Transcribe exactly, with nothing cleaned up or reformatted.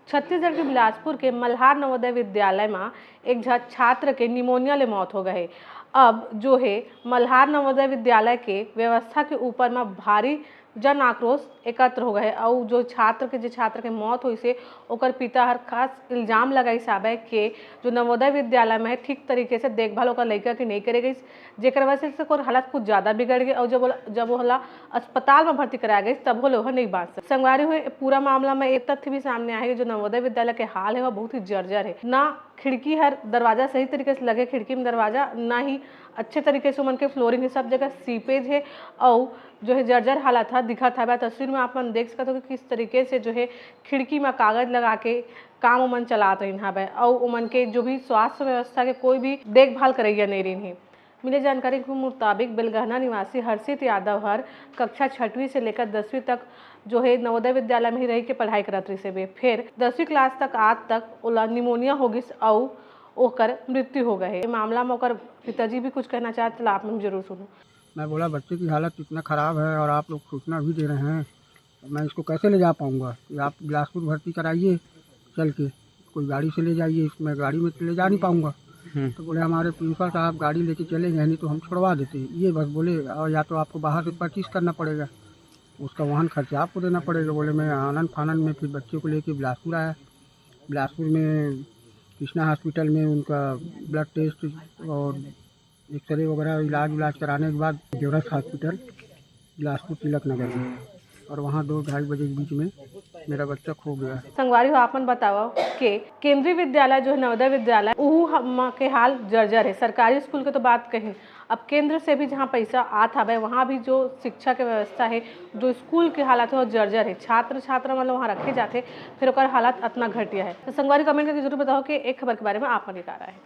छत्तीसगढ़ के बिलासपुर के मल्हार नवोदय विद्यालय म एक झन छात्र के निमोनिया ले मौत हो गए हे। अब जो हे, मल्हार नवोदय विद्यालय के व्यवस्था के ऊपर म भारी जन आक्रोश एकत्र हो गए हे। अउ जो छात्र के, जे छात्र के मौत होइस हे, ओकर पिता हर खास इल्जाम लगाइस हावय के जो नवोदय विद्यालय म हे, ठीक तरीके से देखभाल ओकर लइका के नहीं करे गइस, जेकर वजह से ओकर हालत कुछ ज्यादा बिगड़ गए। अउ जब ओला, जब ओला अस्पताल म भर्ती कराया गइस, तभो ले ओह नहीं बांच सके। संगवारी हो, पूरा मामला म एक तथ्य भी सामने आए हे कि जो नवोदय विद्यालय के हाल हे, वह बहुत ही जर्जर हे। ना खिड़की हर दरवाजा सही तरीके से लगे, खिड़की म दरवाजा, ना ही अच्छे तरीके से ओमन के फ्लोरिंग हे, सब जगह सीपेज हे। अउ जो हे, जर्जर हालत ह दिखत हवय। तस्वीर म आप मन देख सकत हो कि किस तरीके से जो हे, खिड़की म कागज लगा के काम ओमन चलात रहिन हवय, अउ ओमन के जो भी स्वास्थ्य व्यवस्था के कोई भी देखभाल करइया नहीं रहिन हे। मिले जानकारी के मुताबिक, बेलगहना निवासी हर्षित यादव हर कक्षा छठवीं से लेकर दसवीं तक जो हे, नवोदय विद्यालय में ही रह के पढ़ाई करत रहिस हे। फिर दसवीं क्लास तक, आज तक ओला निमोनिया हो गिस अउ ओकर मृत्यु हो गए हे। मामला में ओकर पिताजी भी कुछ कहना चाहत, ला आप मन जरूर सुनो। मैं बोला, बच्चे की हालत इतना ख़राब है और आप लोग सूचना भी दे रहे हैं, मैं इसको कैसे ले जा पाऊँगा? कि आप बिलासपुर भर्ती कराइए चल के, कोई गाड़ी से ले जाइए, इसको मैं गाड़ी में ले जा नहीं पाऊँगा। हम्म। तो बोले, हमारे प्रिंसिपल साहब गाड़ी लेके चले गए, नहीं तो हम छुड़वा देते, ये बस बोले, और या तो आपको बाहर से परचेज करना पड़ेगा, उसका वाहन खर्चा आपको देना पड़ेगा। बोले, मैं आनन फानन में फिर बच्चे को लेके बिलासपुर आया। बिलासपुर में कृष्णा हॉस्पिटल में उनका ब्लड टेस्ट और एक्सरे वगैरह, इलाज उलाज कराने के बाद देवरस हॉस्पिटल बिलासपुर तिलक नगर में, और वहाँ दो ढाई बजे के बीच में मेरा बच्चा खो गया। संगवारी हो, आप मन बतावव के केंद्रीय विद्यालय जो है, नवोदय विद्यालय, उहू ह-, म-, के हाल जर्जर है। सरकारी स्कूल के तो बात कही, अब केंद्र से भी जहाँ पैसा आत हवय, वहाँ भी जो शिक्षा के व्यवस्था है, जो स्कूल के हालत है, वो जर्जर है। छात्र छात्रा मन ल वहाँ रखे जाथे, फिर ओकर हालत अतना घटिया है। तो संगवारी, कमेंट करके जरूर बताओ कि एक खबर के बारे में आप मन के का राय है।